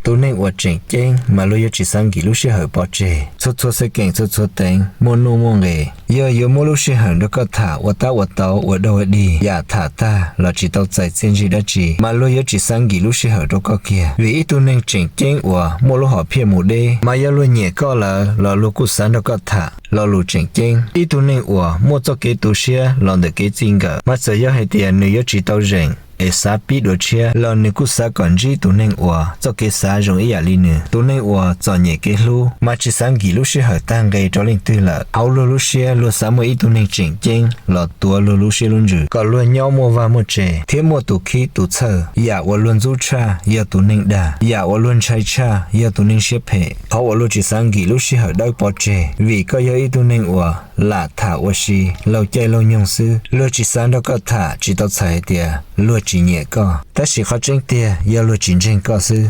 Tus neeg uas tseem ceeb mas luag yuav tsis xav nkim lub sij hawm pov tseg. Txhua txhua xeeb ceem, txhua txhua teev muaj nuj muaj nqes, yog yuav muab lub sij hawm nrog koj tham ua tab ua tau, ua dog ua dig, yam tham tag los tsis tau txais txiaj ntsig dab tsi, mas luag yuav tsis xav nkim lub sij hawm rau koj kiag. Vim ib tug neeg tseem ceeb uas muaj lub hom phiaj mus deb, mas yog luag nyiam koj lawm los luag kuj xav nrog koj tham lo lus tseem ceeb. Ib tug neeg uas muaj txoj kev tu siab los ntawm kev txij nkawm, mas txawm yog hais tias nws yuav tsis tau zeem es xav pib dua tshiab los nws kuj xav kom ntsib tus neeg uas txoj kev xav zoo ib yam li nws. Tus neeg uas txom nyem kev hlub mas tsis xav nkim lub sij hawm tag nqe rau leej twg lawm. Hauv luag lub siab luag xav muaj ib tug neeg tseem ceeb los tuav luag lub siab lub ntsws, kom luag nyob muaj vaj muaj tse thiab muaj tus khib tus txhawj. Yam uas luag ntxub tshaj yog tus neeg dag, yam uas luag ntshai tshaj yog tus neeg siab phem. Qhov uas luag tsis xav nkim lub sij hawm dawb pov tseg vim koj yog ib tug neeg uas lam tham ua si laug caij laug nyoog xwb. Luag tsis xav nrog koj tham tsis tau txhais hais tias luag tsis nyiam koj, tab sis qhov tseeb tiag yog luag tsis ntseeg koj xwb.